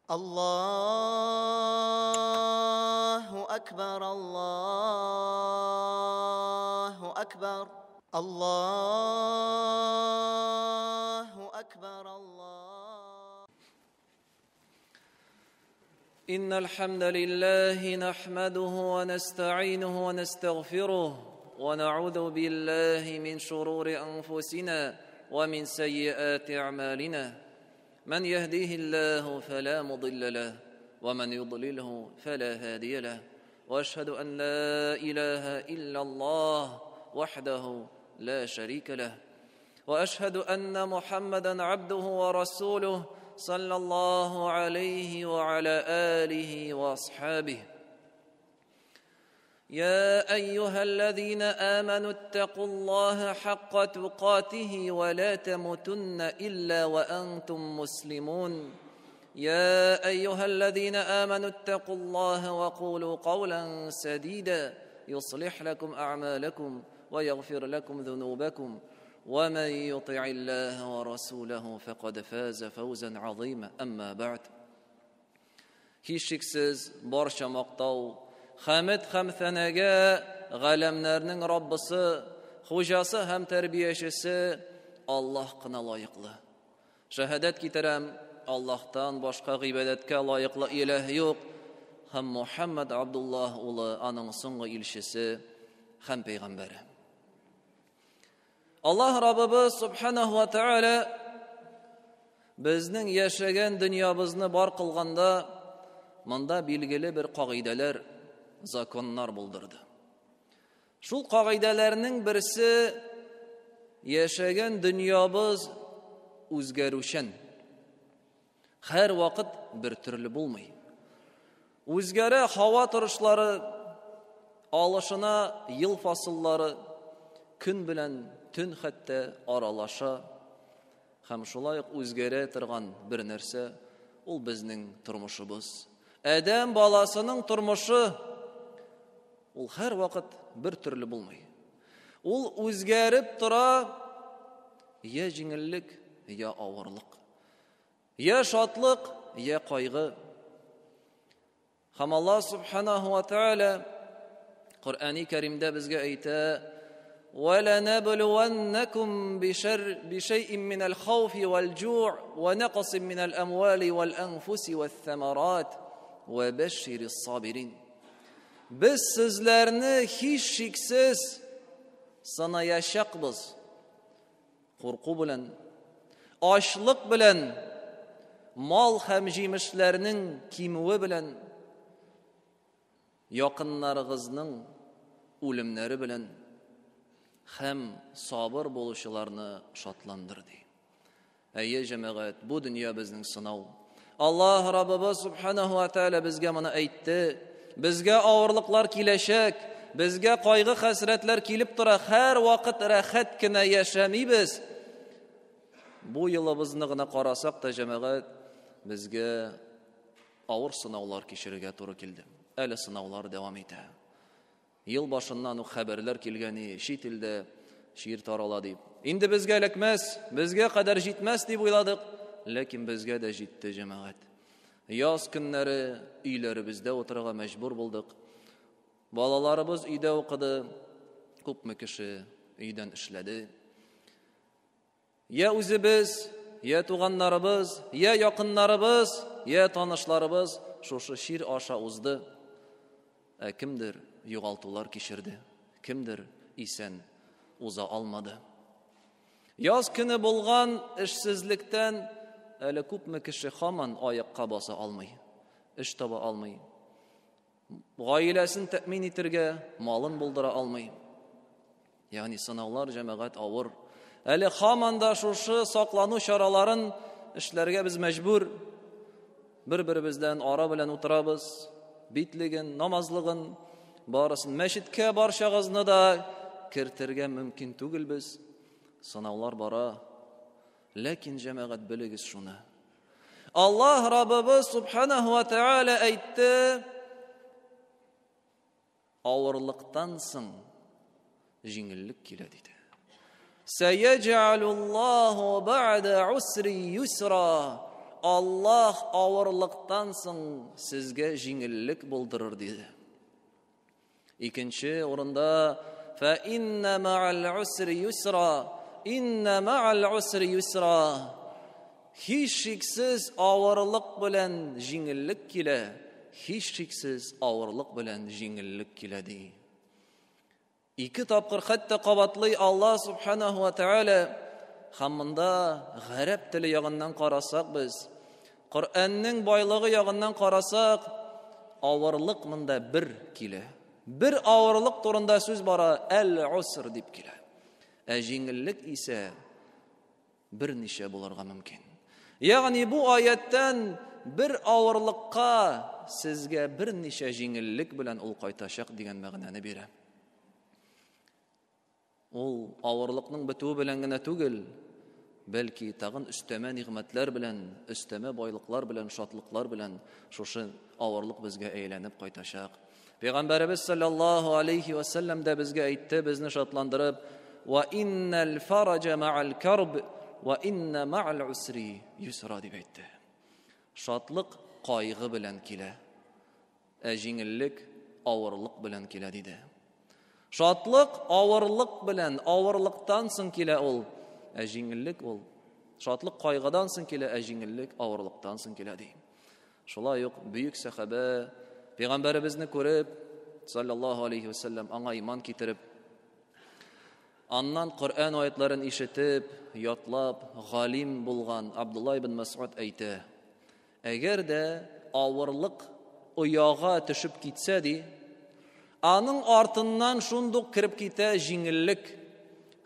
الله أكبر الله أكبر الله أكبر الله. إن الحمد لله نحمده ونستعينه ونستغفره ونعوذ بالله من شرور أنفسنا ومن سيئات أعمالنا. من يهديه الله فلا مضل له ومن يضلله فلا هادي له، وأشهد أن لا إله إلا الله وحده لا شريك له، وأشهد أن محمدا عبده ورسوله صلى الله عليه وعلى آله وأصحابه. يا أيها الذين آمنوا اتقوا الله حق تقاته ولا تموتن إلا وأنتم مسلمون. يا أيها الذين آمنوا اتقوا الله وقولوا قولا سديدا يصلح لكم أعمالكم ويغفر لكم ذنوبكم، ومن يطع الله ورسوله فقد فاز فوزا عظيما. أما بعد. Һичшиксез барча мактау, хәмд һәм сәнәгә галәмнәрнең Раббысы, хуҗасы һәм тәрбиячесе Аллаһ кына лаеклы. Шәһадәт китерәм, Аллаһтан башка гыйбадәткә лаеклы илаһ юк, һәм Мухаммад Абдуллаһ улы аның соңгы илчесе һәм пәйгамбәре. Аллаһ Раббыбыз субханаху ва тааля безнең яшәгән дөньябызны бар кылганда монда билгеле бер кагыйдәләр, законнар булдырды. Шул кагыйдәләрнең берсе яшәгән дөньябыз үзгәрүчән. Һәр вакыт бер төрле булмый. Үзгәрә һава торышлары, алышына ел фасыллары, көн белән төн хәтта аралаша. Һәм шулай ук үзгәрә торган бер нәрсә ул безнең тормышыбыз. Адәм баласының тормышы ул һәр вакыт бер төрле булмый. Ул үзгәреп тора, я җиңеллек, я авырлык, я шатлык, я кайгы. Һәм Аллаһ субханаху ва тааля Коръәни Кәримдә безгә әйтә: وَلَنَبْلُوَنَّكُمْ بِشَيْءٍ مِنَ الْخَوْفِ وَالْجُوعِ وَنَقْصٍ مِنَ الْأَمْوَالِ وَالْأَنْفُسِ وَالثَّمَرَاتِ وَبَشِّرِ الصَّابِرِينَ. Без сезләрне һичшиксез сынаячакбыз. Курку белән, ачлык белән, мал һәм җимешләрнең кимүе белән, якыннарыгызның үлемнәре белән һәм сабыр булучыларны шатландыр, ди. Әйе, җәмәгать, бу дөнья безнең сынау. Аллаһ Раббыбыз субханаху ва тааля безгә моны әйтте. Безгә авырлыклар киләчәк, безгә кайгы хәсрәтләр килеп тора, һәр вакыт рәхәт кенә яшәмибез. Бу елыбызны гына карасак та, җәмәгать, безгә авыр сынаулар кичерергә туры килде. Әле сынаулар дәвам итә. Ел башыннан ук хәбәрләр килгән, чит илдә чир тарала дип. Инде безгә эләкмәс, безгә кадәр җитмәс дип уйладык, ләкин безгә дә җитте, җәмәгать. Яз көннәре өйләребездә утырырга мәҗбүр булдык. Балаларыбыз өйдә укыды, күпме кеше өйдән эшләде. Я үзебез, я туганнарыбыз, я якыннарыбыз, я танышларыбыз шушы чир аша узды. Ә кемдер югалтулар кичерде, кемдер исән уза алмады. Яз көне булган эшсезлектән әле күпме кеше һаман аякка баса алмый, эш таба алмый, гаиләсен тәэмин итәргә малын булдыра алмый. Ягъни сынаулар, җәмәгать, авыр. Әле һаман да шушы саклану чараларын эшләргә без мәҗбүр. Бер-беребездән ара белән утырабыз, битлеген, намазлыгын, барысын мәчеткә барчагызны да кертергә мөмкин түгел без. Сынаулар бара. Ләкин, җәмәгать, белегез шуны. Аллаһ Раббыбыз субханаху ва тааля әйтте: авырлыктан соң җиңеллек килә, диде. Сәяҗалуллаһу бa'да усри юсра. Аллаһ авырлыктан соң сезгә җиңеллек булдырыр, диде. Икенче урында фа инна ма'ал усри юсра, инна ма'ал усри юсра. Һичшиксез авырлык белән җиңеллек килә, һичшиксез авырлык белән җиңеллек килә ди. Ике тапкыр хәтта кабатлый Аллаһ субханаһу ва тааля. Һәм монда гарәп теле ягыннан карасак без, Коръәннең байлыгы ягыннан карасак, авырлык монда бер килә. Бер авырлык турында сүз бара, әл-уср дип килә. Ә җиңеллек исә берничә булырга мөмкин. Ягъни бу аяттан бер авырлыкка сезгә берничә җиңеллек белән ул кайтачак дигән мәгънәне бирә. Ул авырлыкның бетүе белән генә түгел, бәлки тагын өстәмә нигъмәтләр белән, өстәмә байлыклар белән, шатлыклар белән шушы авырлык безгә әйләнеп кайтачак. Пәйгамбәребез саллаллаһу алейхи ва саллям да безгә әйтте, безне шатландырып, "Ва иннал фараҗа ма'ал карб, ва инна ма'ал усри юсра" дип әйтте. Шатлык кайгы белән килә, ә җиңеллек авырлык белән килә диде. Шатлык авырлык белән, авырлыктан соң килә ул, ә җиңеллек ул. Шатлык кайгыдан соң килә, ә җиңеллек авырлыктан соң килә ди. Шулай ук бөек сәхабә пәйгамбәребезне күреп, саллаллаһу алейхи вәсәлләм, аңа иман китереп, аннан Коръән аятларын ишетеп, ятлап, галим булган Абдулла ибн Мәс'уд әйтә: Әгәр дә авырлык ояга төшеп китсә ди, аның артыннан шундук кереп китә җиңеллек.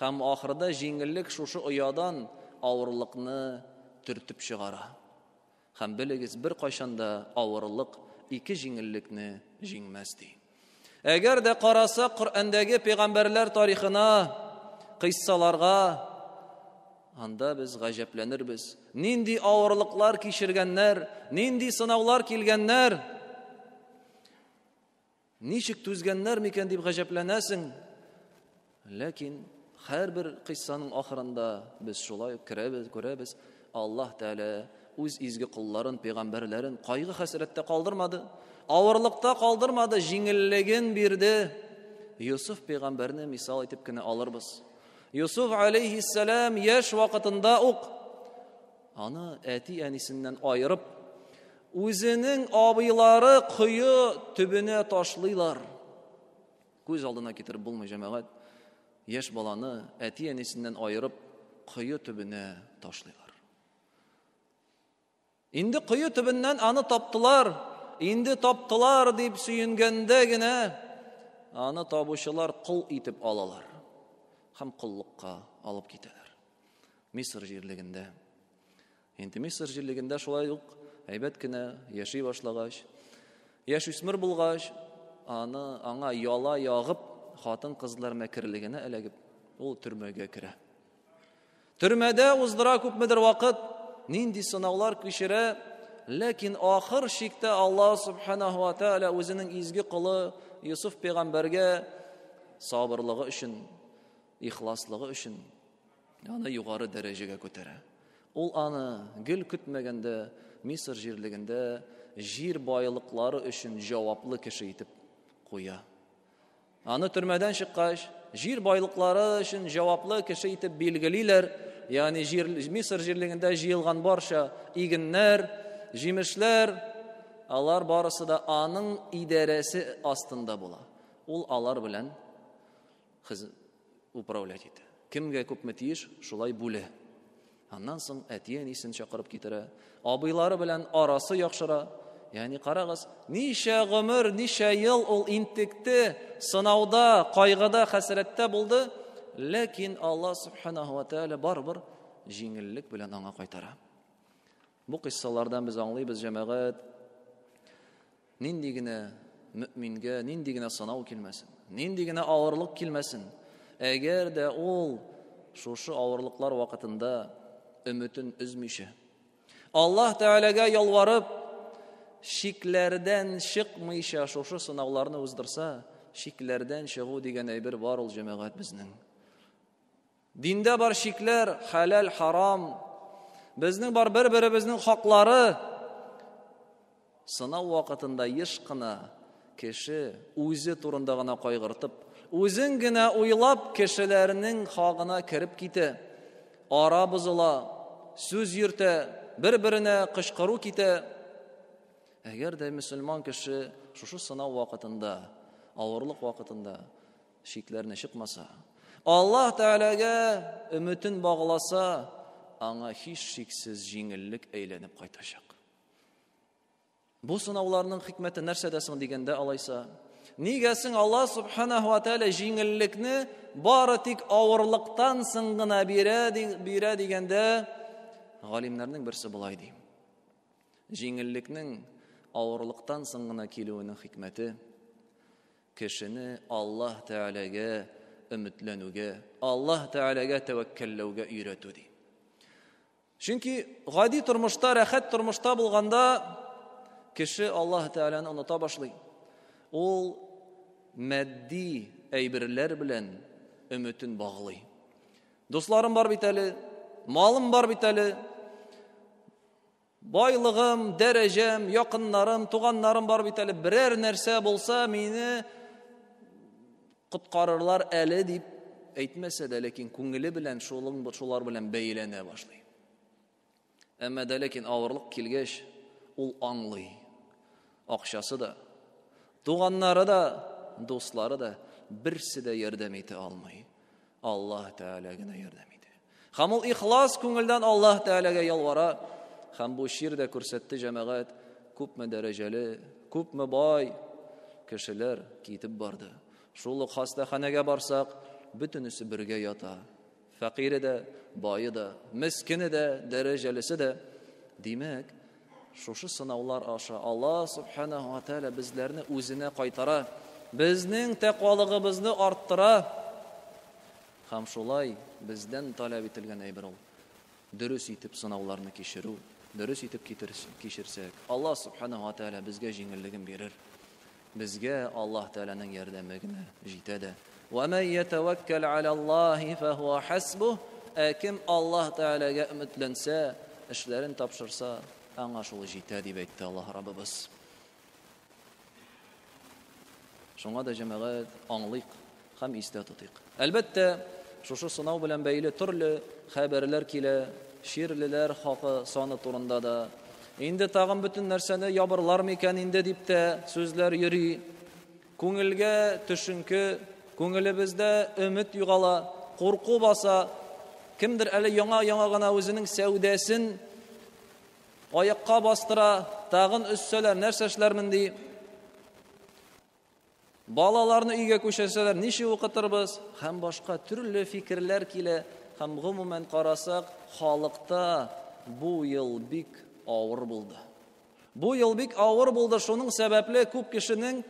Һәм ахырда җиңеллек шушы оядан авырлыкны төртеп чыгара. Һәм белегез, беркайчан да авырлык ике җиңеллекне җиңмәс ди. Әгәр дә карасак Коръәндәге пәйгамбәрләр тарихына, кыйссаларга, анда без гаҗәпләнербез. Нинди авырлыклар кичергәннәр, нинди сынаулар килгәннәр. Ничек түзгәннәр микән дип гаҗәпләнәсең. Ләкин һәрбер кыйссаның ахырында без шулай ук керәбез, күрәбез, Аллаһ Тәгалә үз изге колларын, пәйгамбәрләрен кайгы-хәсрәттә калдырмады, авырлыкта калдырмады, җиңеллеген бирде. Йосыф пәйгамбәрне мисал итеп кенә алырбыз. Йосыф алейхиссәлам яшь вакытында ук аны әти-әнисеннән аерып, үзенең абыйлары кое төбенә ташлыйлар. Күз алдына китереп булмый, җәмәгать. Яшь баланы әти-әнисеннән аерып, кое төбенә ташлыйлар. Инде кое төбеннән аны таптылар, инде таптылар дип сөенгәндә генә аны табучылар кол итеп алалар һәм коллыкка алып китәләр. Мисыр җирлегендә. Инде Мисыр җирлегендә шулай ук әйбәт кенә яши башлагач, яшүсмер булгач, аны аңа яла ягып, хатын-кызлар мәкерлегенә эләгеп, ул төрмәгә керә. Төрмәдә уздыра күпмедер вакыт, нинди сынаулар кичерә, ләкин ахыр чиктә Аллаһ субханаһу ва тааля үзенең изге колы Юсуф пәйгамбәргә сабырлыгы өчен, ихласлыгы өчен аны югары дәрәҗәгә күтәрә. Ул аны гел көтмәгәндә Мисыр җирлегендә җир байлыклары өчен җаваплы кеше итеп куя. Аны төрмәдән чыккач, җир байлыклары өчен җаваплы кеше итеп билгелиләр. Ягъни җир, Мисыр җирлегендә җыелган барча игеннәр, җимешләр, алар барысы да аның идарәсе астында була. Ул алар белән управлять итә. Кемгә күпме тиеш, шулай бүлә. Аннан соң әти-әнисен чакырып китерә. Абыйлары белән арасы яхшыра. Ягъни карагыз, ничә гомер, ничә ел ул интекте, сынауда, кайгыда, хәсрәттә булды, ләкин Аллаһ субханаһу ва тааля барыбер җиңеллек белән аңа кайтара. Бу кыйссалардан без аңлыйбыз, җәмәгать, Нинди генә мөэмингә нинди генә сынау килмәсен, нинди генә авырлык килмәсен, әгәр дә ул шушы авырлыклар вакытында өметен өзмичә, Аллаһ Тәгаләгә ялварып, шикләрдән чыкмыйча шушы сынауларны уздырса, шикләрдән чыгу дигән әйбер бар ул җәмәгать безнең. Диндә бар шикләр, хәләл, харам. Безнең бар бер-беребезнең хаклары. Сынау вакытында еш кына кеше үзе турында гына кайгыртып, үзен генә уйлап кешеләрнең хагына кереп китә. Ара бозыла, сүз йөртә, бер-беренә кычкыру китә. Әгәр дә мөселман кеше шушы сынау вакытында, авырлык вакытында шикләрне чыкмаса, Аллаһ Тәгаләгә өметен багласа, аңа һичшиксез җиңеллек әйләнеп кайтачак. Бу сынауларның хикмәте нәрсәдә соң дигәндә алайса, нигә соң Аллаһ субханаһу ва тааля җиңеллекне бары тик авырлыктан соң гына бирә, бирә дигәндә, галимнәрнең берсе болай ди. Җиңеллекнең авырлыктан соң гына килүенең хикмәте кешене Аллаһ Тәгаләгә өметләнүгә, Аллаһ Тәгаләгә тәвәккәлләүгә өйрәтү ди. Чөнки гади тормышта, рәхәт тормышта булганда кеше Аллаһ Тәгаләне оныта башлый. Ул матди әйберләр белән өметен баглый. Дусларым бар бит әле, малым бар бит әле, байлыгым, дәрәҗәм, якыннарым, туганнарым бар бит әле, берәр нәрсә булса, мине коткарырлар әле дип әйтмәсә дә, ләкин күңеле белән шулың шулар белән бәйләнә башлый. Әмма дә ләкин авырлык килгәч, ул аңлый. Акчасы да, туганнары да, дуслары да берсе дә ярдәм итә алмый. Аллаһ Тәгалә генә ярдәм итә. Һәм ул ихлас күңелдән Аллаһ Тәгаләгә ялвара. Һәм бу чир дә күрсәтте җәмәгать, күпме дәрәҗәле, күпме бай кешеләр китеп барды. Шул ук хастаханәгә барсак, бөтенесе бергә ята. Фәкыйре дә, бае да, мескене дә, дәрәҗәлесе дә. Димәк, шушы сынаулар аша Аллаһ субханаһу ва тааля безләрне үзенә кайтара, безнең тәкъвалыгыбызны арттыра. Һәм шулай бездән таләп ителгән әйбер ул. Дөрес итеп сынауларны кичерү, дөрес итеп кичерсәк, Аллаһ субханаһу ва тааля безгә җиңеллеген бирер. Безгә Аллаһ Тәгаләнең ярдәме генә җитә дә. Ва ман ятаваккал алаллаһи фахуа хасбух. Ә кем Аллаһ Тәгаләгә өметләнсә, эшләрен тапшырса, аңа шул җитә, дип әйтте Аллаһ Раббыбыз. Шуңа да җәмәгать аңлыйк һәм истә тотыйк. Әлбәттә, шушы сынау белән бәйле төрле хәбәрләр килә, чирлеләр хакы саны турында да. Инде тагын бөтен нәрсәне ябырлар микән инде дип тә сүзләр йөри. Күңелгә төшенке, күңелебездә өмет югала, курку баса. Кемдер әле яңа-яңа гына үзенең сәүдәсен аякка бастыра, тагын өссәләр, нәрсә эшләрмен ди. Балаларны өйгә күчерсәләр, ничек укытырбыз? Һәм башка төрле фикерләр килә. Һәм гомумән карасак, халыкта бу ел бик авыр булды. Бу ел бик авыр булды, шуның сәбәпле күп кешенең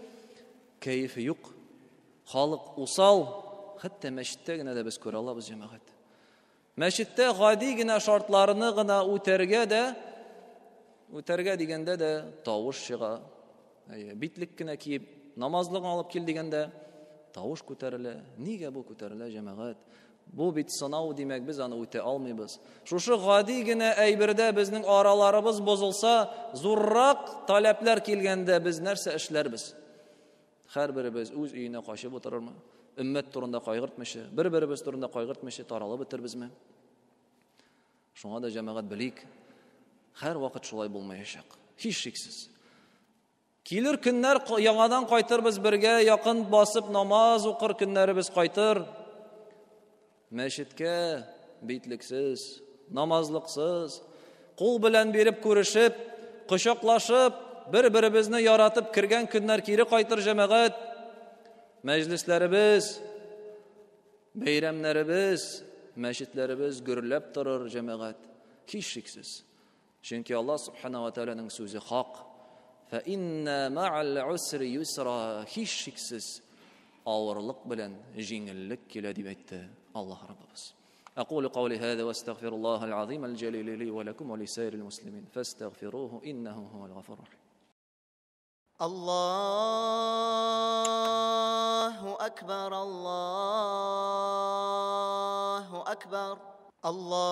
кәефе юк. Халык усал, хәтта мәчеттә генә дә без күрә алабыз, җәмәгать. Мәчеттә гади генә шартларны гына үтәргә дә, үтәргә дигәндә дә тавыш чыга. Әйе, битлек кенә киеп, намазлыгын алып кил дигәндә тавыш күтәрелә. Нигә бу күтәрелә, җәмәгать? Бу бит сынау, димәк, без аны үтә алмыйбыз. Шушы гади генә әйбердә безнең араларыбыз бозылса, зуррак таләпләр килгәндә без нәрсә эшләрбез? Һәрберебез үз өенә качып утырырмы? Өммәт турында кайгыртмыйча, бер-беребез турында кайгыртмыйча таралып бетербезме? Шуңа да җәмәгать белик, һәр вакыт шулай булмаячак. Һичшиксез. Килер көннәр яңадан кайтырбыз бергә, якын басып намаз укыр көннәребез кайтыр. Мәчеткә битлексез, намазлыксыз, кул белән биреп күрешеп, кочаклашып, бер-беребезне яратып кергән көннәр кире кайтыр җәмәгать. Мәҗлесләребез, бәйрәмнәребез, мәчетләребез гөрләп торыр җәмәгать. Һичшиксез. Чөнки Аллаһ субхана ва тааляның сүзе хак. Фа инна ма'ал усри юсра. Һичшиксез авырлык белән җиңеллек килә дип әйтте Аллаһ Раббыбыз. أقول قولي هذا واستغفر الله العظيم الجليل لي ولكم ولسائر المسلمين فاستغفروه إنه هو الغفور الرحيم. الله أكبر الله أكبر. Аллаһу